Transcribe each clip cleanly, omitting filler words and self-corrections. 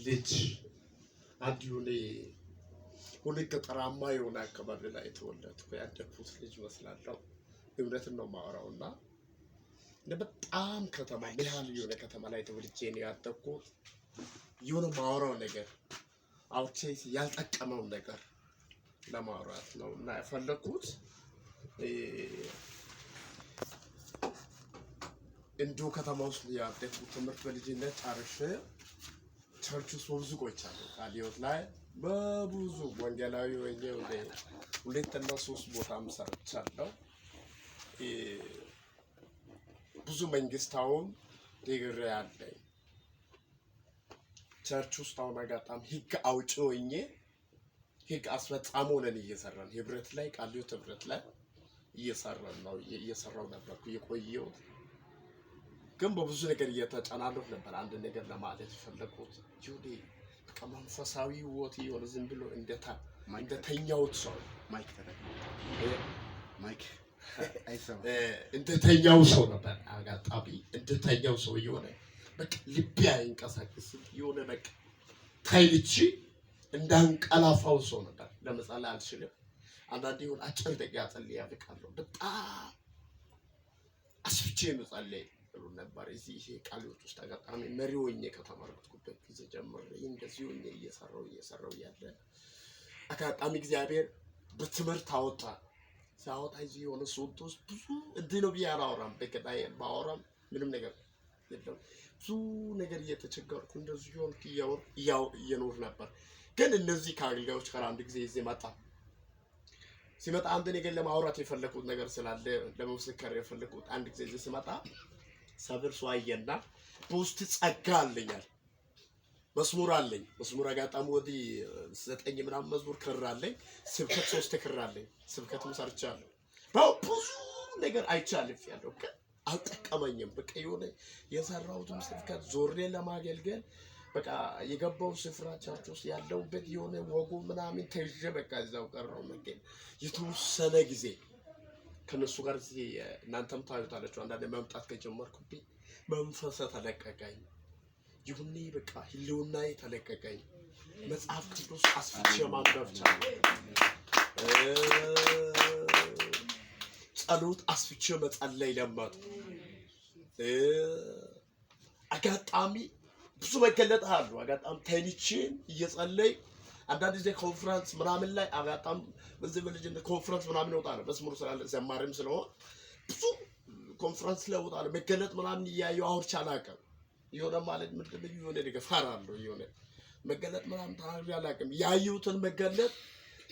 ልጅ፣ አንድ የሆነ ሁሌ ገጠራማ የሆነ አካባቢ ላይ የተወለድኩ ያደግኩት ልጅ መስላለሁ። እውነትን ነው የማወራው እና እኔ በጣም ከተማ መሀል የሆነ ከተማ ላይ ተወልጄ ነው ያደግኩት። የሆነ ማወራው ነገር አውርቼ ያልጠቀመውን ነገር ለማውራት ነው እና የፈለኩት እንዲሁ ከተማ ውስጥ ያደግኩት ትምህርት በልጅነት ጨርሼ church ውስጥ በብዙ ቆይቻለሁ። ቃለ ሕይወት ላይ በብዙ ወንጌላዊ ሆኜ ወደ ሁለት እና ሶስት ቦታም ሰርቻለሁ። ብዙ መንግስታውን ዲግሪ አለኝ። Church ውስጥ አሁን አጋጣሚ ህግ አውጪ ሆኜ ህግ አስፈጻሚ ሆነን እየሰራን ህብረት ላይ ቃለ ሕይወት ህብረት ላይ እየሰራን ነው እየሰራው ነበርኩ የቆየሁት። ግን በብዙ ነገር እየተጨናነኩ ነበር። አንድ ነገር ለማለት የፈለኩት ይሁኔ በቃ መንፈሳዊ ህይወት የሆነ ዝም ብሎ እንደተኛሁት ሰው Mic ተጠቀም። Mic አይሰማም። እንደተኛው ሰው ነበር። አጋጣሚ እንደተኛው ሰው የሆነ በቃ ልቤ አይንቀሳቀስም። የሆነ በቃ ተኝቼ እንዳንቀላፋው ሰው ነበር። ለመጸለይ አልችልም። አንዳንዴ የሆነ አጭር ደቂቃ ጸልዬ አበቃለሁ። በጣም አስፍቼ መጸለይ ጥሩ ነበር። እዚህ ይሄ ቃለ ሕይወት ውስጥ አጋጣሚ መሪ ሆኜ ከተመረጥኩበት ጊዜ ጀምሬ እንደዚህ ሆኜ እየሰራው እየሰራው እያለ አጋጣሚ እግዚአብሔር በትምህርት አወጣ። ሲያወጣ እዚህ የሆነ ሶዶ ውስጥ ብዙ እንዲህ ነው ብዬ አላወራም። በቀጣይ ባወራም ምንም ነገር የለም። ብዙ ነገር እየተቸገርኩ እንደዚህ ሆንኩ እየኖር ነበር። ግን እነዚህ ከአገልጋዮች ጋር አንድ ጊዜ እዚህ መጣ። ሲመጣ አንድ ነገር ለማውራት የፈለኩት ነገር ስላለ ለመምስከር የፈለኩት አንድ ጊዜ እዚህ ሲመጣ ሰብር ሰው አየና በውስጥ ጸጋ አለኛል መዝሙር አለኝ። መዝሙር አጋጣሚ ወዲህ 9 ምናምን መዝሙር ክር አለኝ። ስብከት 3 ክር አለኝ። ስብከትም ሰርቻለሁ። ብዙ ነገር አይቻልፍ ያለው ግን አልጠቀመኝም። በቃ የሆነ የሰራሁትም ስብከት ዞሬ ለማገልገል በቃ የገባው ስፍራ church ውስጥ ያለውበት የሆነ ወጉ ምናምን ተይዤ በቃ እዛው ቀረው። መገኝ የተወሰነ ጊዜ ከነሱ ጋር እዚህ እናንተም ታዩታላችሁ። አንዳንድ መምጣት ከጀመርኩብኝ መንፈሰ ተለቀቀኝ። ይሁኔ በቃ ህልውናዬ ተለቀቀኝ። መጽሐፍ ቅዱስ አስፍቼ ማንበብ ቻልኩ። ጸሎት አስፍቼ መጸለይ ለመድኩ። አጋጣሚ ብዙ መገለጥ አሉ። አጋጣሚ ተኝቼ እየጸለይ አንዳንድ ጊዜ ኮንፈረንስ ምናምን ላይ አጋጣሚ በዚህ በልጅነት ኮንፈረንስ ምናምን እወጣለሁ። መዝሙር ስላለ ዘማሪም ስለሆን ብዙ ኮንፈረንስ ላይ እወጣለሁ። መገለጥ ምናምን እያየሁ አውርቼ አላውቅም። የሆነ ማለት ምንድን ነው የሆነ ነገር እፈራለሁ። የሆነ መገለጥ ምናምን ተናግሬ አላውቅም። ያየሁትን መገለጥ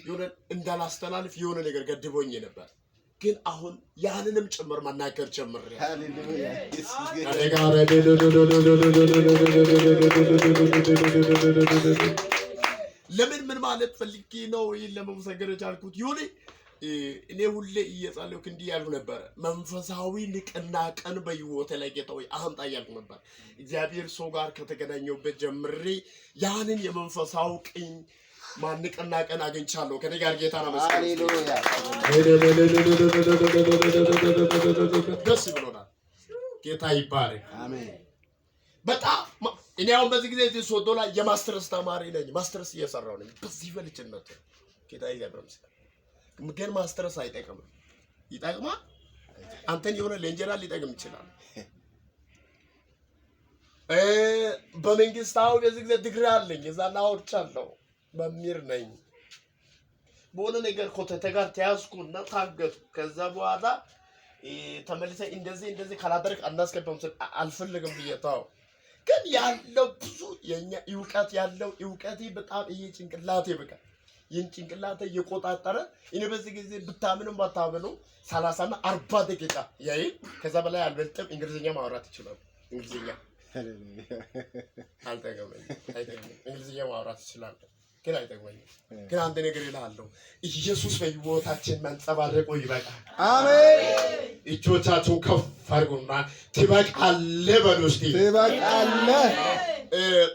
የሆነ እንዳላስተላልፍ የሆነ ነገር ገድቦኝ ነበር። ግን አሁን ያንንም ጭምር መናገር ጀምሬያለሁ። ሃሌሉያ። ኢየሱስ ጌታ። ለምን ምን ማለት ፈልጌ ነው ይህን ለመመሰገር የቻልኩት? ይሁን እኔ ሁሌ እየጸለይኩ እንዲህ ያልኩ ነበረ። መንፈሳዊ ንቅናቄን በሕይወቴ ላይ ጌታ ሆይ አምጣ እያልኩ ነበር። እግዚአብሔር ሰው ጋር ከተገናኘሁበት ጀምሬ ያንን የመንፈሳዊ ቅኝ ማንቅናቀን አግኝቻለሁ። ከኔ ጋር ጌታን አመስግኑ። ሃሌሉያ። ደስ ብሎናል። ጌታ ይባረክ። አሜን። በጣም እኔ አሁን በዚህ ጊዜ እዚህ ሶዶ ላይ የማስተርስ ተማሪ ነኝ። ማስተርስ እየሰራሁ ነኝ። በዚህ በልጅነት ጌታ ይመስገን። ግን ማስተርስ አይጠቅምም። ይጠቅማል? አንተን የሆነ ለእንጀራ ሊጠቅም ይችላል። በመንግስታዊ በዚህ ጊዜ ዲግሪ አለኝ። እዛና አውርቻለሁ። መምህር ነኝ። በሆነ ነገር ኮተተ ጋር ተያዝኩና ታገጥኩ። ከዛ በኋላ ተመልሰ እንደዚህ እንደዚህ ካላደረግ አናስገባም ስል አልፈልግም ብዬ ተው። ግን ያለው ብዙ የኛ እውቀት ያለው እውቀቴ በጣም ይሄ ጭንቅላቴ በቃ ይህን ጭንቅላቴ እየቆጣጠረ እኔ በዚህ ጊዜ ብታምኑም ባታምኑ 30 እና 40 ደቂቃ ያይል ከዛ በላይ አልበልጥም። እንግሊዝኛ ማውራት ይችላል። እንግሊዝኛ አልጠቀመኝም፣ አይጠቅመኝም። እንግሊዝኛ ማውራት ይችላል ግን አይጠቅመኝም። ግን አንድ ነገር እልሃለሁ፣ ኢየሱስ በሕይወታችን መንጸባረቁ ይበቃል። አሜን። እጆቻችሁን ከፍ አድርጉና ትበቃለህ በሉ እስቲ። ትበቃለህ።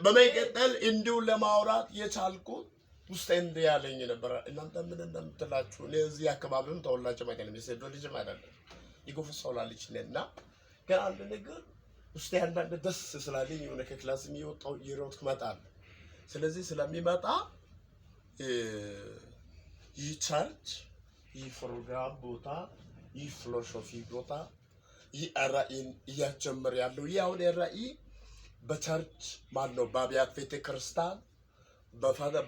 በመቀጠል እንዲሁ ለማውራት የቻልኩት ውስጤ እንዲህ ያለኝ ነበር። እናንተ ምን እንደምትላችሁ እኔ እዚህ አካባቢም ተወላጅም አይደለም የሴዶ ልጅም አይደለም የጎፋ ሳውላ ልጅ ነኝ እና ግን አንድ ነገር ውስጤ አንዳንድ ደስ ስላለኝ የሆነ ከ class ም እየወጣሁ እየሮጥኩ እመጣለሁ። ስለዚህ ስለሚመጣ ይህ church፣ ይህ ፕሮግራም ቦታ፣ ይህ philosophy ቦታ፣ ይህ ራእይን እያጀመረ ያለው ይህ አሁን ራእይ በ church ማነው በአብያተ ቤተክርስቲያን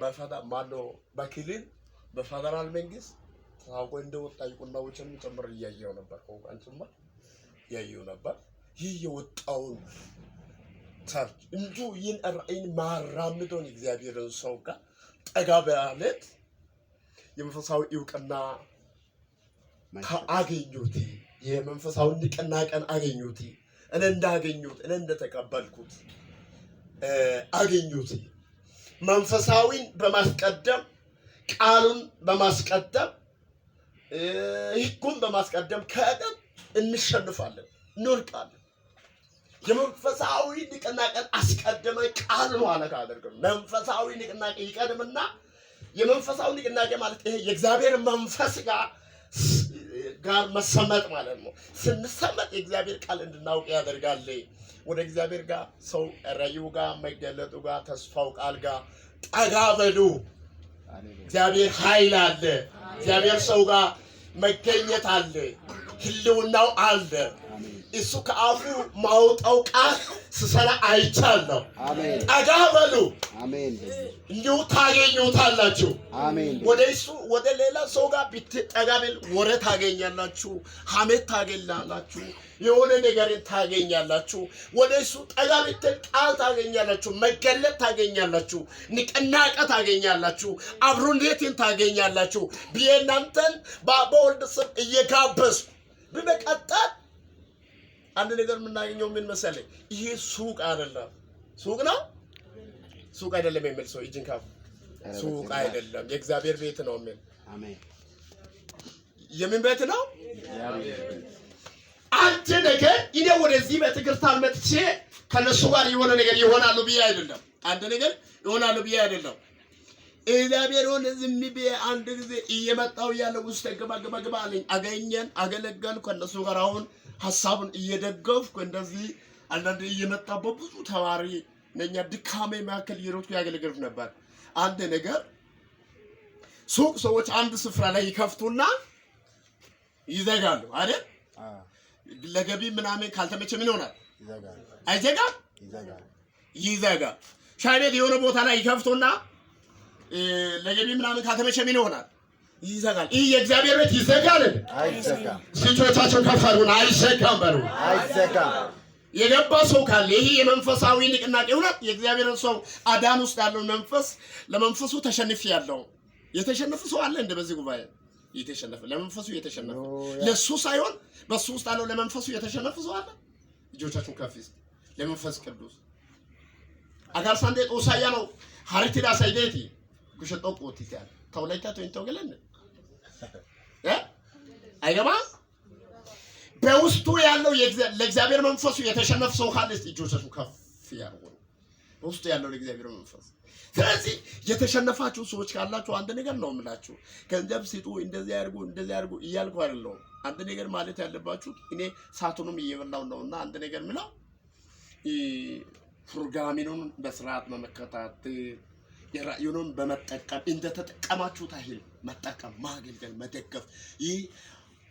በፈዳ ማነው በክልል በፌደራል መንግስት ታውቆ እንደወጣ ይቁናዎችንም ጭምር እያየው ነበር። ከውቃን ጭምር እያየው ነበር። ይህ የወጣውን church እንዲሁ ይህን ራእይን ማራምደውን እግዚአብሔርን ሰው ጋር ጠጋ በማለት የመንፈሳዊ እውቅና አገኙት። የመንፈሳዊ ንቅናቄን አገኙት። እኔ እንዳገኙት እኔ እንደተቀበልኩት አገኙት። መንፈሳዊን በማስቀደም፣ ቃሉን በማስቀደም፣ ሕጉን በማስቀደም ከእደን እንሸንፋለን፣ እንወድቃለን። የመንፈሳዊ ንቅናቄን አስቀድመን ቃሉን ኋላ ካደርገን መንፈሳዊ ንቅናቄ ይቀድምና የመንፈሳዊ ንቅናቄ ማለት ይሄ የእግዚአብሔር መንፈስ ጋር መሰመጥ ማለት ነው። ስንሰመጥ የእግዚአብሔር ቃል እንድናውቅ ያደርጋል። ወደ እግዚአብሔር ጋር ሰው ራእዩ ጋር መገለጡ ጋር ተስፋው ቃል ጋር ጠጋ በሉ። እግዚአብሔር ኃይል አለ። እግዚአብሔር ሰው ጋር መገኘት አለ። ህልውናው አለ። እሱ ከአፉ ማውጣው ቃል ስሰራ አይቻለሁ። ጠጋ በሉ፣ እንዲሁ ታገኙታላችሁ። ወደ እሱ ወደ ሌላ ሰው ጋር ብትጠጋ ብል ወሬ ታገኛላችሁ፣ ሐሜት ታገኛላችሁ፣ የሆነ ነገርን ታገኛላችሁ። ወደ እሱ ጠጋ ብትል ቃል ታገኛላችሁ፣ መገለጥ ታገኛላችሁ፣ ንቅናቄ ታገኛላችሁ፣ አብሮነትን ታገኛላችሁ። ብዬ እናንተን በወልድ ስም እየጋበዝኩ በመቀጠል አንድ ነገር የምናገኘው ምን መሰለኝ? ይሄ ሱቅ አይደለም። ሱቅ ነው፣ ሱቅ አይደለም የሚል ሰው እጅን ከፍ። ሱቅ አይደለም፣ የእግዚአብሔር ቤት ነው የሚል። የምን ቤት ነው? አንድ ነገር እኔ ወደዚህ ቤተክርስቲያን መጥቼ ከነሱ ጋር የሆነ ነገር ይሆናሉ ብዬ አይደለም። አንድ ነገር ይሆናሉ ብዬ አይደለም። እግዚአብሔር ሆነ ዝም ብዬ አንድ ጊዜ እየመጣው እያለ ውስጥ ግባ ግባ ግባ አለኝ። አገኘን፣ አገለገልኩ ከነሱ ጋር። አሁን ሀሳቡን እየደገፍኩ እንደዚህ አንዳንድ እየመጣ በብዙ ተማሪ ነኛ ድካሜ መካከል እየሮጥኩ ያገለገልኩ ነበር። አንድ ነገር ሱቅ ሰዎች አንድ ስፍራ ላይ ይከፍቱና ይዘጋሉ አይደል? ለገቢ ምናምን ካልተመቸ ምን ይሆናል? አይዘጋም? ይዘጋል። ሻይ ቤት የሆነ ቦታ ላይ ይከፍቱና ለገቢ ምናምን ካልተመቸ ምን ይሆናል? ይዘጋል። ይህ የእግዚአብሔር ቤት ይዘጋል። አይዘጋም። ስጆቻቸውን ከፍ አድርጉና አይዘጋም በሉ። አይዘጋም። የገባ ሰው ካለ ይህ የመንፈሳዊ ንቅናቄ እውነት የእግዚአብሔርን ሰው አዳን ውስጥ ያለውን መንፈስ ለመንፈሱ ተሸንፍ ያለው የተሸነፈ ሰው አለ እንደ በዚህ ጉባኤ የተሸነፈ ለመንፈሱ የተሸነፈ ለሱ ሳይሆን በሱ ውስጥ ያለው ለመንፈሱ የተሸነፈ ሰው አለ። እጆቻችሁን ከፍ ይስጥ ለመንፈስ ቅዱስ አጋርሳንዴ ጦሳያ ነው ሀሪቲዳ ሳይዴቲ ኩሸ ጦቅ ወቲት ያለ ተውላይታ ቶይንተው ገለን አይገባ በውስጡ ያለው ለእግዚአብሔር መንፈሱ የተሸነፈ ሰው ካለ እስቲ እጆቻችሁን ከፍ ያድርጉ። በውስጡ ያለው ለእግዚአብሔር መንፈስ። ስለዚህ የተሸነፋችሁ ሰዎች ካላችሁ አንድ ነገር ነው የምላችሁ። ገንዘብ ስጡ፣ እንደዚህ ያድርጉ፣ እንደዚህ ያድርጉ እያልኩ አይደለሁም። አንድ ነገር ማለት ያለባችሁ እኔ ሳቱንም እየበላው ነውና አንድ ነገር ምለው ፕሮግራሚኑን በስርዓት በመከታተል የራእዩንም በመጠቀም እንደተጠቀማችሁት ያህል መጠቀም፣ ማገልገል፣ መደገፍ። ይህ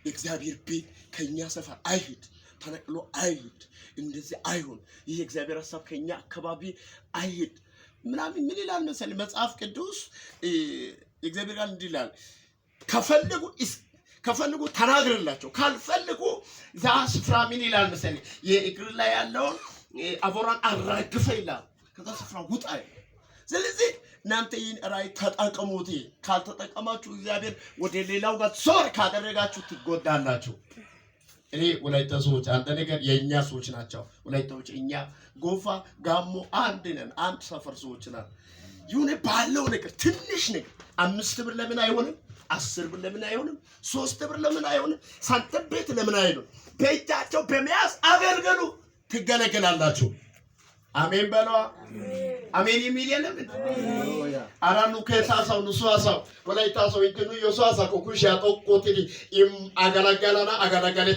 የእግዚአብሔር ቤት ከኛ ሰፈር አይሂድ፣ ተነቅሎ አይሂድ፣ እንደዚህ አይሁን፣ ይህ የእግዚአብሔር ሀሳብ ከኛ አካባቢ አይሂድ ምናምን። ምን ይላል መሰለኝ መጽሐፍ ቅዱስ? የእግዚአብሔር ቃል እንዲህ ይላል፣ ከፈልጉ ተናግርላቸው፣ ካልፈልጉ ዛ ስፍራ ምን ይላል መሰለኝ የእግር ላይ ያለውን አቦራን አራግፈ ይላል፣ ከዛ ስፍራ ውጣ ይላል። ስለዚህ እናንተ ይህን ራእይ ተጠቀሙት። ካልተጠቀማችሁ እግዚአብሔር ወደ ሌላው ጋር ዞር ካደረጋችሁ ትጎዳላችሁ። እኔ ወላይታ ሰዎች አንድ ነገር የእኛ ሰዎች ናቸው። ወላይታዎች እኛ ጎፋ ጋሞ አንድ ነን፣ አንድ ሰፈር ሰዎች ነን። ይሁን ባለው ነገር ትንሽ ነገር 5 ብር ለምን አይሆንም? 10 ብር ለምን አይሆንም? 3 ብር ለምን አይሆንም? ሳንቲም ቤት ለምን አይሆንም? በእጃቸው በመያዝ አገልግሉ፣ ትገለገላላችሁ። አሜን በለዋ። አሜን የሚል የለም። አራኑ ከሳሰው ንሱ አሳው ወላይታ ሰው እንትኑ የሱ አሳ ኮኩሽ ያጦቆትዲ አገለገለና አገለገለ።